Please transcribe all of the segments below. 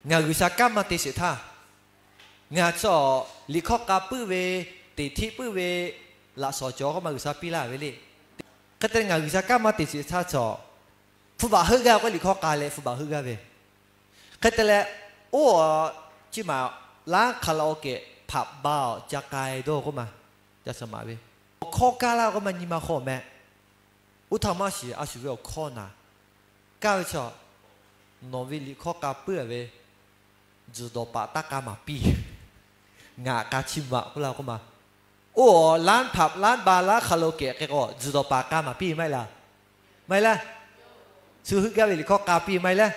Ngaˬ G'uiˬsha kanˉ maˇ te sheˍ htaˇ, ngaˬ chi awˬ liꞈ hkawˇ k'a puiˉ ve, teꞈ htiˆ puiˉ ve, laꞈ shawnˍ cawˬ k'oˆ ma G'uiˬsha piˇ laˇ ve le. Hk'e te leh ngaˬ G'uiˬsha kanˉ maˇ te sheˍ htaˇ chaw, hpu baꞈ heuˆ gaˇ k'oˆ liꞈ hkawˇ k'a leh hpu baꞈ heuˆ gaˇ ve. Hk'e te leh, oˇ chi maˬ lanˉ hk'a la o kehˬ hpaꞈ ba awˬ ca k'ai dawˇ k'oˆ ma, ca shaˍ maˍ ve, awˬ hkawˇ kaˇ laˇ k'oˆ ma nyi ma hk'aw meh. Oˇ htaˇ maˇ shiˍ, a shuˍ ve awˬ hkawˇ naˍ kaˇ ve chaw, nawˬ ve liꞈ hkawˇ k'a puiˉ ve, tzuhˬ dawˬ paˍ taˇ k'a maˍ piˇ. Ngaˬ k'a chiˇ mvuh k'oˆ laˇ k'oˆ ma. Oˇ lanˉ hpaꞈ lanˉ ba lanˉ hk'a lo kehˬ hk'e k'o, tzuhˬ dawˬ paˍ k'a maˍ piˇ maˇ heˆ laˇ. Maˇ heˆ laˇ. Shu heuˆ gaˇ ve liꞈ hkawˇ k'a piˇ maˇ heˆ laˇ.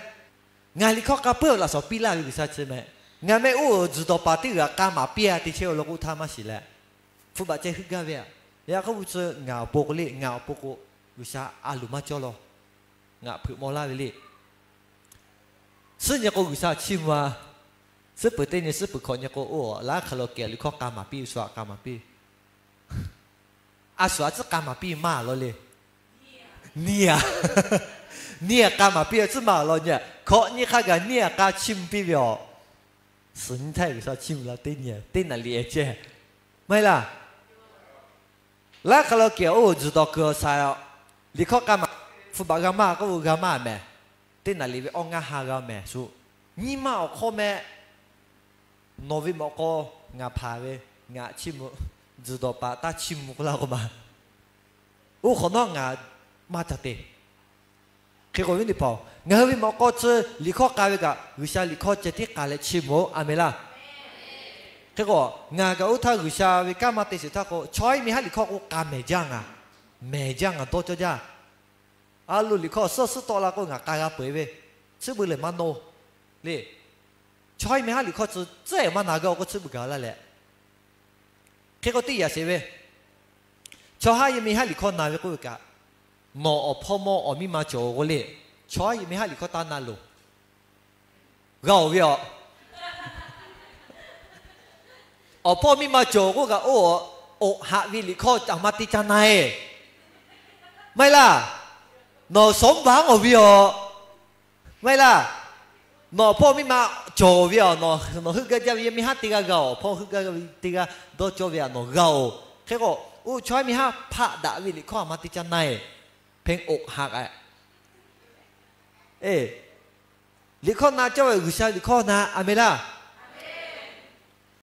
Ngaˬ liꞈ hkawˇ k'a puiˉ laꞈ shawnˍ piˇ laˇ ve G'uiˬsha chi meh. Ngaˬ meh oˇ tzuhˬ dawˬ paˍ teˇ g'aˇ k'a maˍ piˇ a te chehˇ o law k'o oˇ htaˇ maˇ shiˍ leh, hpu baꞈ ceh heuˆ gaˇ ve a. Yaꞈ hk'aˇ vu tcuh ngaˬ awˬ pon k'o le, ngaˬ awˬ pon k'o, G'uiˬsha a loˍ maˇ cawˇ law. Ngaˬ hpeuꞈ maw laˇ ve le. Suhˉ nyi k'o G'uiˬsha chiˇ mvuh a. Suhˉ peuˬ teˇ nyi suhˉ peuˬ hkawꞈ nyi k'o, oˇ lanˉ hk'a lo kehˬ liꞈ hkawˇ k'a maˍ piˇ, shu aꞈ k'a maˍ piˇ. A shuˍ a tcuhˉ k'a maˍ piˇ maˇ law le. Neˇ a, neˇ a k'a maˍ piˇ a tcuhˉ maˇ law nyi. Hkawꞈ nyi hk'a gaˬ neˇ a k'a chiˇ mvuh piˇ ve awˬ. Suhˉ nyi htaˇ G'uiˬsha chiˇ mvuh la teˇ nyi teˇ naˍ liꞈ ceh. Maˇ heˆ laˇ. Lanˉ hk'a lo kehˬ oˇ tzuhˬ dawˬ kuiˬ awˬ shaˍ, liꞈ hkawˇ k'a maˍ, hpu baꞈ g'a maˇ k'oˆ ve g'a maˇ mehˍ. Teˇ naˍ liꞈ ve awˇ ngaˇ ha g'a mehˍ shu. Nyi ma awˬ hk'aw meh, nawˬ ve mawꞈ k'aw ngaˬ hpanˍ ve, ngaˬ chiˇ mvuh, tzuhˬ dawˬ paˍ taˇ chiˇ mvuh k'oˆ laˇ k'oˆ ma. Oˇ hk'awꞈ nawˉ ngaˬ maˇ ca te. Hk'e k'o viˉ teˇ hpaˍ, ngaˬ hui ve mawꞈ k'aw tcuh liꞈ hkawˇ k'a ve kaꞈ G'uiˬsha liꞈ hkawˇ ceh tiˉ k'a leh chiˇ mvuh-oˬ. A menˍ laˇ. Hk'e k'o, ngaˬ kaꞈ oˇ htaˇ G'uiˬsha ve kanˉ maˇ te sheˍ htaˇ k'o, chaw iˉ mi haˉ liꞈ hkawˇ k'o k'a mehˍ jaˇ ngaˬ, mehˍ jaˇ ngaˬ dawˇ cawˇ jaˇ. A lo liꞈ hkawˇ suhˉ suhˉ tawˆ la k'o ngaˬ k'a g'a peuˬ ve, chi beuꞈ lehˬ maˇ naw le. Chaw haˉ yehˬ miˬ haˉ liꞈ hkawˇ tcuh tcuhˉ ehˍ maˇ na gaˇ-o k'o tcuhˉ beuꞈ gaˬ laˇ leh, hk'e k'o teˇ yanˇ sheˍ ve, chaw haˉ yehˬ miˬ haˉ liꞈ hkawˇ na ve k'oˆ ve kaꞈ, nawˬ awˬ hpawˇ mawˇ awˬ miˇ ma cawˬ-oˬ k'oˆ le. Chaw haˉ yehˬ miˬ haˉ liꞈ hkawˇ taˇ na loˬ. G'a-oˬ ve aˬ. Awˬ hpawˇ miˇ ma cawˬ k'oˆ kaꞈ, oˇ, awˬ haꞈ ve liꞈ hkawˇ aˬ ma te ca na-e. Maˇ heˆ laˇ. Nawˬ shawˉ baˬ-oˬ ve aˬ. Maˇ heˆ laˇ. Nawˬ awˬ hpawˇ miˇ ma cawˬ ve aˬ, nawˬ heuˆ gaˇ jaˇ ve yehˬ miˬ haˉ teˇ g'aˇ g'a-oˬ, awˬ hpawˇ heuˆ gaˇ ve teˇ g'aˇ dawˇ cawˇ ve aˬ nawˬ g'a-oˬ. Hk'e k'o, oˇ chaw haˉ miˇ haˉ hpaˆ daꞈ ve liꞈ hkawˇ aˬ ma te ca na-e. เพลงอกหัก a. Liꞈ hkawˇ na cawˇ ve G'uiˬsha liꞈ hkawˇ na, a menˍ laˇ.